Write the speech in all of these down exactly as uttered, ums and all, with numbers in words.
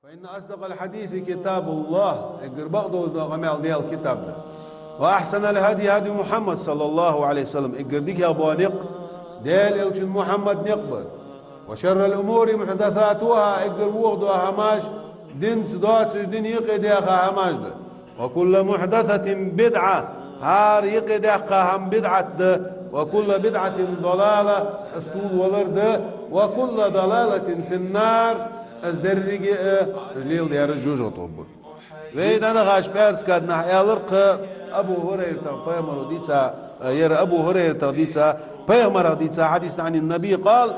فإن أصدق الحديث كتاب الله, эггара бакъдолаш дола къамаьл Даьла китаб да. وأحسن الهدي هدي محمد صلى الله عليه وسلم, эггара дикагӀа бола никъ Даьла Элчан Мухьаммада никъ ба. وشر الأمور محدثاتها, эггара вохадола хӀамаш динца доацаш, дина юкъе даьха хӀамаш да. وكل محدثة بدعة, хӀара юкъе даьккха хӀама бидӀат да. وكل بدعة ضلالة, из тувлавалар да. وكل ضلالة في النار, из деррига а, из леладер жожагӀате гӀоргба. Вай дӀадахача пӀаьраска дийнахьа аьлар-кх Абу ХӀурайрата пайхамаро дийца, э, ер Абу ХӀурайрата дийца, пайхамара дийца хьадис, عن النبي قال: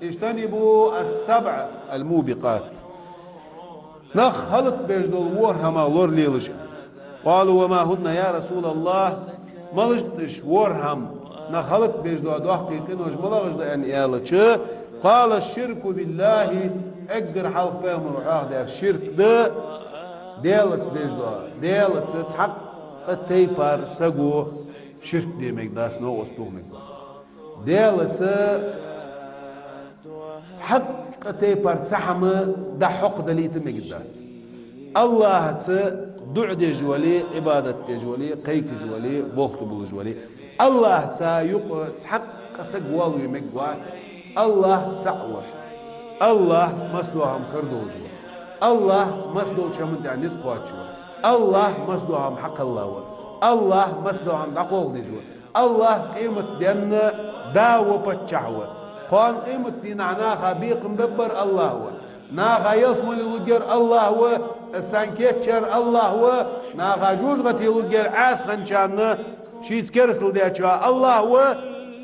اجتنبوا السبع الموبقات. Нах хӀалакбеш дола ворхӀ хӀама лоралелаш. قالوا: وما هن يا رسول الله؟ Малаш да уж ворхӀ хӀама, нах хӀалакбеш дола доккхий къинош малагӀаш да аьнна аьлча, قال: الشرك بالله, эггара хьалха пайхамаро хьоахадаьр ширк да, Даьлаца деш дола, Даьлаца цхьаккха тайпара саго ширк де мегаргдац, новкъост тоха мегаргбац. Даьлаца цхьаккха тайпара цхьа хӀама дӀахьокхадалийта мегаргдац. АллахӀаца дуӀа деш вале, Ӏибадат деш вале, кхайкаш вале, болх тӀабуллаш вале, АллахӀаца юкъе цхьаккха саг воалаве мегаргвац. АллахӀ цаӀ ва. АллахӀ массадола хӀама карадолаш ва. АллахӀ массадолча хӀаман тӀа низ кхоачаш ва. АллахӀ массадола хӀама хьакхелла ва. АллахӀ массадола хӀама дӀакхалхадеш ва. АллахӀ къематдийнахьа да ва, паччахь ва. Кхоана къематдийнахьа наха бекхам бергбар АллахӀ ва. Наха ялсмале лургьяр АллахӀ ва, из царна кийчъяьр АллахӀ ва. Наха жожагӀате лургьяр Ӏаьса хинначарна, шийца керастал даьчоа АллахӀ ва.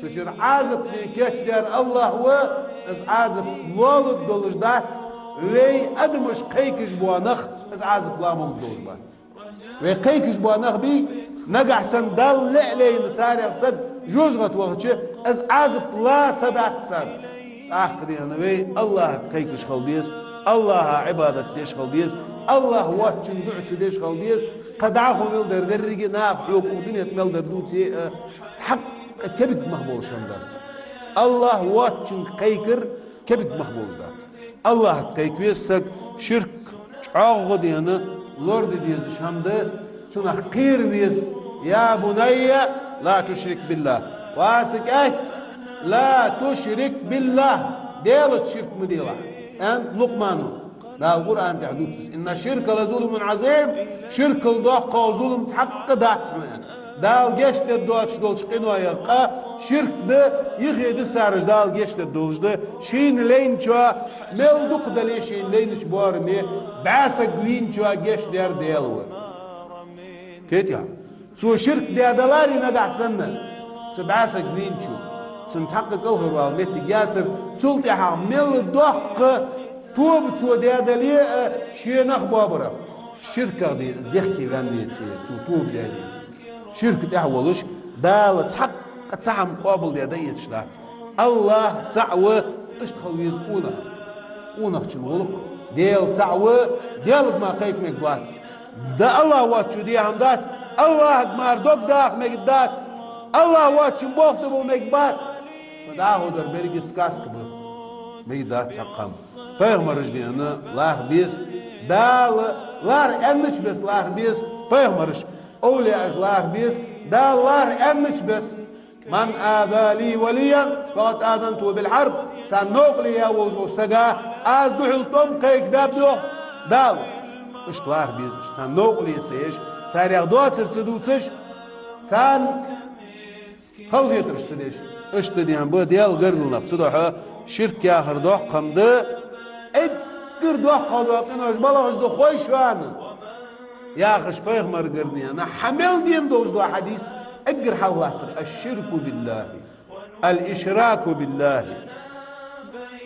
Цу чура Ӏазап де кийчдаьр АллахӀ ва. Из Ӏазап лоларгдолаш дац, вай адамаш кхайкаш бола нах, из Ӏазап ла могаддолаш бац. Вай кхайкаш бола нах бий, нагахьа санна Далла лаьа лайна царех саг жожагӀате вахача, из Ӏазап ла са дац царна. ТӀаккха дийнахьа вай АллахӀага кхайкаш хила деза, АллахӀа Ӏибадат деш хила деза, АллахӀ воацачунга дуӀа ца деш хила деза, кхы дӀахо мел дар деррига а наха хьога укх дунен тӀа мел дар дувце а, цхьаккха кепиг мах болаш хӀама дац. АллахӀ воацачунга кхайкар кепиг мах болаш дац. АллахӀага кхайка веза саг, ширк чӀоагӀа дийнахьа лораде дезаш хӀама да, цунах кхера веза. يا بني لا تشرك بالله. Ва са кӀаьнк, لا تشرك بالله, Даьлаца ширк ма делахь, аьннад Лукъмано. Дала Къуръана тӀа дувц из: إن الشرك لظلم عظيم, ширкал доккхагӀа зулам цхьаккха дац хьона, аьнна. Дала гешт дергдоацаш долча къиноех къа ширк да, юхе дисараш Дала гешт дергдолаш да, шийна лайначоа мел дукха дале а шийна лайнача боараме, бӀаь саг вийначоа гешт дер Даьла ва. Кхетий хьо? Цо ширк даь даларе нагахьа санна, цу бӀаь саг вийначо, цунна цхьаккха кӀалхарвала моттиг яцар, цул тӀехьагӀа мел доккха тоба цо даь дале а, ший нах боабарах. Ширках де из дехке ваьнна веце, цо тоба даь деце, ширка тӀа волаш, Дала цхьаккха цхьа хӀама къоабалдаь дӀаэцаш дац. АллахӀ цаӀ ва, иштта хила веза къонах. Къонахчун гӀулакх: Даьла цаӀ ва, Даьлага мара кхайка мегаргвац. Да АллахӀ воацачо де хӀама дац, АллахӀага мара дог даха мегаргдац, АллахӀ воацачун болх тӀабилла мегаргбац. Ма дӀахо дар беррига а сказка ба. Мегаргдац цхьаккха хӀама. Пайхамараш дийнахьа лархӀа беза, Дала лархӀа аьннача беса лархӀа беза пайхамараш, овлияаш лархӀа беза, Дала лархӀа аьннача беса. من عادى لي وليا فقد آذنته بالحرب. Са новкъарле яь волаш волча сага аз духьал тӀом кхайкабаьб, йоах Дала. Иштта лархӀа беза уж, царна новкъарле ца еш, царех доацар ца дувцаш, царна халахетараш ца деш. Иштта дийнахьа ба Даьла гаргара нах. Цудухьа ширк яхар доккха хӀама да, эггара доккхагӀа дола къинош малагӀаш да хой шоана, яхаш, пайхамарагара дийнахьа хьа мел денна долаш дола хьадис эггара хьалха латтар: الشرك بالله، الإشراك بالله،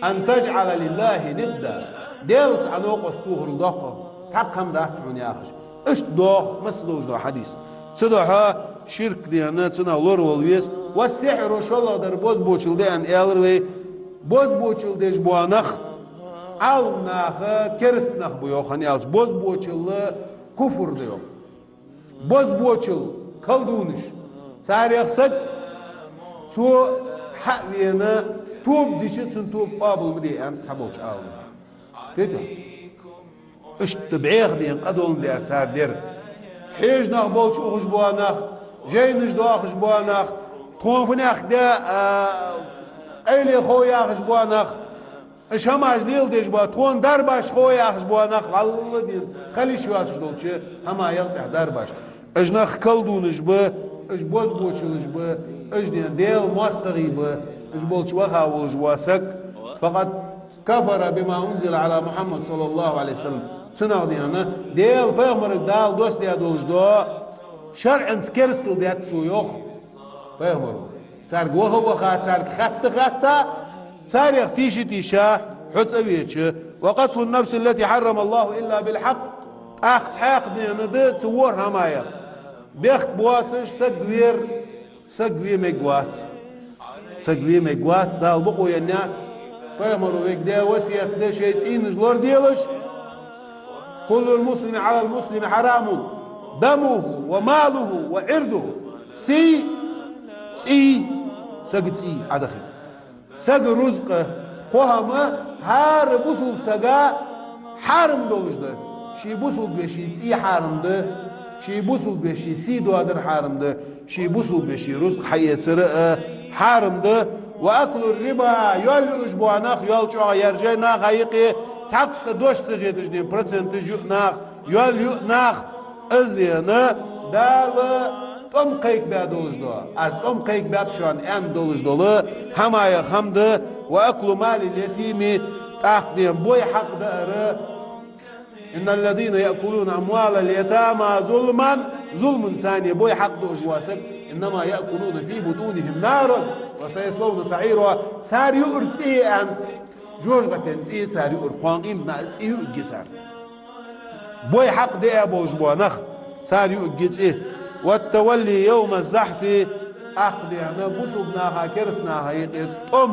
أن تجعل لله ندا. Даьлаца Ӏа новкъост тохарал доккхагӀа цхьаккха хӀама дац хьона, яхаш. Иштта доагӀа массадолаш дола хьадис. Цудухьа ширк дийнахьа цунах лоравала веза. والسحر, шоллагӀдар бозбуанчал да аьнна аьлар вай. Бозбуанчал деш бола нах, Ӏаламнаха, кераста нах ба йоах, хӀана аьлча бозбуанчал куфр да йоах. Бозбуанчал колдунаш. Царех саг, цо хьа а вена, тоба дича, цун тоба къоабал ма де аьннад цхьаболча Ӏаламнаха. Кхетий хьо? Иштта бӀеха ден къа долан дер цар дер. Хьежа нах болча ухаш бола нах, жайнаш дохаш бола нах, тхона фунех де, а, къайле хов яхаш бола нах, иштта хӀамаш леладеш бола, тхона дарбаш хов яхаш бола нах, валла ден, хила йиш йоацаш долча хӀамаех тӀехьа дарбаш. Иштта нах колдунаш ба, иштта бозбуунцаш ба, иштта ден Даьла моастагӀий ба, иштта болча ваха волаш вола саг. فقد كفر بما أنزل على محمد صلى الله عليه وسلم. Цунах ден, Даьла пайхамарга Дала доссадаь долаш дола шарӀанца керастал даьд цо, йоах пайхамаро. Царга ваха-ваха, царга хатта-хатта, царех тийша-тийша хьо цӀавеча. وقتل النفس التي حرم الله إلا بالحق. ТӀаккха цхьаькха ден да цу ворхӀ хӀамаех. Бехк боацаш саг вер, саг ве мегаш вац. Саг ве мегаш вац, Дала бокъо еннаяц. Пайхамаро вайга даь васкет да шоай цӀийнаш лораделаш. كل المسلم على المسلم حرام دمه وماله وعرضه. Сий, цӀий, сага цӀий Ӏодахийта. Сага рузкъа, кхо хӀама хӀара бусалба сага хьарам долаш да. Ший бусалба веший цӀий хьарам да, ший бусалба веший сий доадар хьарам да, ший бусалба веший рузкъа хьаэцар а хьарам да. وأكل الربا, йоал юаш бола нах, йоал чӀоагӀа яржай наха юкъе, цхьаккха дош ца хеташ ден проценташ ю нах, йоал ю нах, из ден Дала тӀом кхайкабаь долаш дола, аз тӀом кхайкабаьб шоана аьнна долаш дола хӀамаех хӀама да. وأكل مال اليتيم, тӀаккха ден бой хьакъ даар. إن الذين يأكلون أموال اليتامى ظلما, зулманца царна бой хьакъ дуаш вола саг, إنما يأكلون في بطونهم نارا وسيصلون سعيرا. Цар юар цӀи я аьнна, жожагӀатен цӀи я цар юар, кхоана къематдийнахьа из цӀи юаргья цар. Бой хьакъ диа болаш бола нах, цар юаргья цӀи. والتولي يوم الزحف, тӀаккха ден бусалба наха, кераста наха юкъера тӀом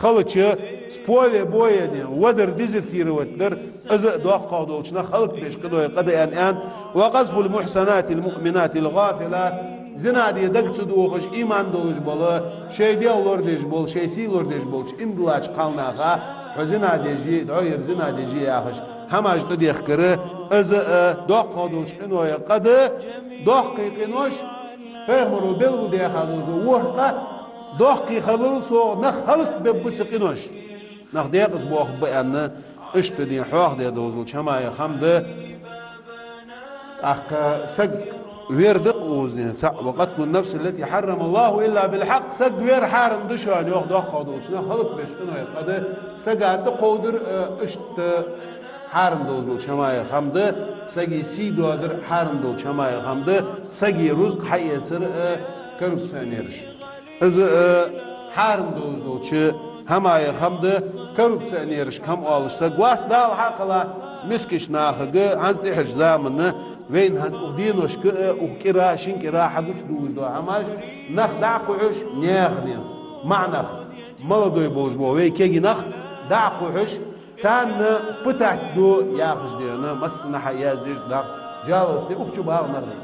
хилча, с поля боя ден, вадар, дезертировать дар, из а доккхагӀа долча наха хӀалакбеш къиноех къа да аьнна, аьнна. وقذف المحصنات المؤمنات الغافلات, зина де дага ца дохаш, иман долаш бола, шоай Даьла лорадеш бола, шоай сий лорадеш болча иман долча кхалнаха хьо зина деш я, дӀо яр зина деш я яхаш, хӀамаш тӀадехкар, из а доккхагӀа долча къиноех къа да. Доккхий къинош, пайхамаро белгалдаьха дола ворхӀ къа, доккхий хилар, цох нах хӀалакбергба цу къиноша. Нах декъаза боахаргба аьнна, иштта ден хьоахадаь долаш долча хӀамаех хӀама да. ТӀаккха саг вер да-кх укхаза ден цаӀ. وقتل النفس التي حرم الله إلا بالحق. Саг вер хьарам да шоана, йоах, доккхагӀа долча наха хӀалакбеш къиноех къа да. Сага тӀакховдар а иштта хьарам долаш долча хӀамаех хӀама да. Сага сий доадар хьарам долча хӀамаех хӀама да. Сага рузкъа хьаэцар а коррупционераш. Из а хьарам долаш долча хӀамаех хӀама да. Коррупционерашка хӀама оалаш саг вац, Дала хьакхелла. Мискача нахага хӀанз тӀехьарча замана, вайна хӀанз укх деношка а, укх кӀира, шин кӀира хьагучадоалаш дола хӀамаш, нах дӀа а кхухьаш, наьха ден, маӀа нах, молодой болаш бола вай кегий нах дӀа а кхухьаш, царна пытать ду яхаш ден, массанахьа яздеш нах, жаловаться де, укх чу багӀа нах да.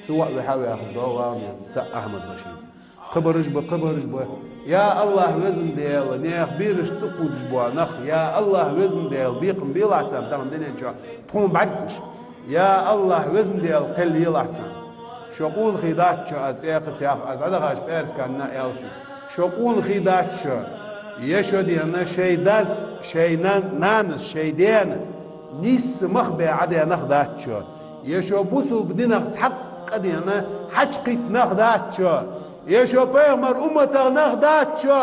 Са воӀ ве хьа ве яхаш дола вагӀа ден цаӀ Ахьмад-Башир. Кхыбараш ба, кхыбараш ба. Я АллахӀ, Везан Даьла, наьха берашта тӀакхувдаш бола нах, я АллахӀ, Везан Даьла, бекхам белахь царна тахан дунен чу, тхона бӀаргагуш. Я АллахӀ, Везан Даьла, кхел елахь царна. Шо къонахий дац шо, аз цӀе кхы ца яхар, аз дӀадахача пӀаьраска наха аьлар шоана. Шо къонахий дац шо, е шо ден шоай дас, шоай нан-, нанас, шоай даьна нийсса мах баь Ӏадаь нах дац шо, е шо бусалба динах цхьаккха ден хьачукхийтта нах дац шо, е шо пайхамара умматах нах дац шо,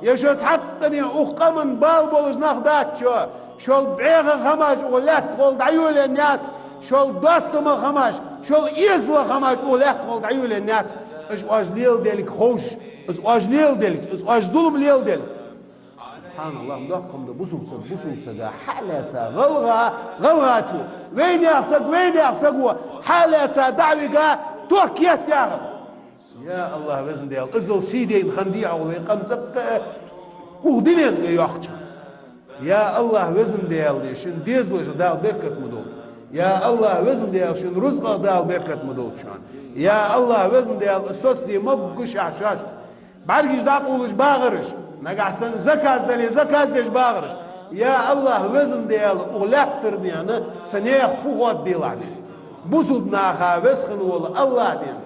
е шо цхьаккха ден укх къаман бала болаш нах дац шо. Шул бӀеха хӀамаш укх лаьтта гӀолла дӀайолаеннаяц, шул достама хӀамаш, шул эзала хӀамаш укх лаьтта гӀолла дӀайолаеннаяц. Уж оаш леладелга ховш, уж оаш леладелга, уж оаш зулам леладелга. СубхьаналлахӀ, доккха хӀама да бусалба саг бусалба сага хьа а лаьца гӀалгӀа, гӀалгӀачо, вайнаьха саг вайнаьха саго хьа а лаьца дӀа а вига, тохка етта ягӀар. Я АллахӀ, Везан Даьла, иззал сий дайна хиннадий хьогӀ вай къам цӀаккха а, укх дунен тӀа йоккхача. Я АллахӀ, Везан Даьла, шун дезалашка Дала беркат ма долда. Я АллахӀ, Везан Даьла, шун рузкъах Дала беркат ма долда шоана. Я АллахӀ, Везан Даьла, соцаде могашехь шоашка бӀаргаш дӀакъовлаш багӀараш, нагахьа санна заказ дале заказ деш багӀараш, Я АллахӀ, Везан Даьла, укх лаьттара дена цу нехан фу хӀотт делахь ден. Бусалба наха веза хинна вола АллахӀ ден.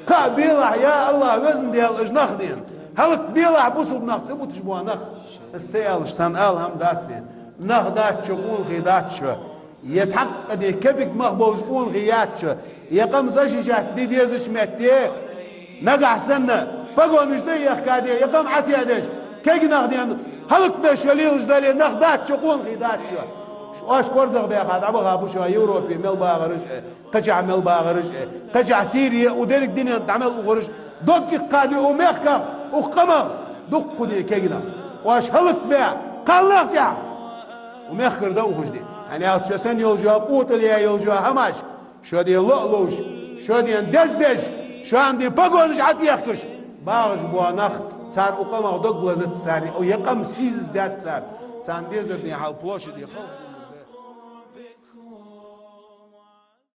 Кхаъ белахь, я АллахӀ, Везан Даьла, уж нах ден. ХӀалакбелахь бусалба нах, ца буташ бола нах. Ас ца аьлча, царна ала хӀама дац ден. Нах дац шо, къонахий дац шо. Я цхьаккха ден кепиг мах болаш къонахий яц шо. Я къам защищать де дезача метте, нагахь санна погонаш тӀа а яхка ден, я къам Ӏатехдеш, кегий нах ден, хӀалакбеш шо лелаш дале, нах дац шо, къонахий дац шо. Оаш корзагӀбаьха дӀабаха ба шо Европе мел багӀараш а, кхычахьа мел багӀараш а, кхычахьа Сири а, укх деррига дунен тӀа мел ухараш, дог иккха ден укх мехках, укх къамах, дуккха ден кегий нах. Оаш хӀалакбаь кхалнах тӀехьа укх мехкара дӀаухаш ден. ХӀана аьлча шо санна йолаш йола къотӀал, йолаш йола хӀамаш, шо ден ло а ловш, шо ден деза деш, шоана ден погонаш Ӏотехкаш багӀаш бола нах, цар укх къамах дог лазац цар, я къам сийсаз даьд цар. Царна дезар ден хьал площаде халкъ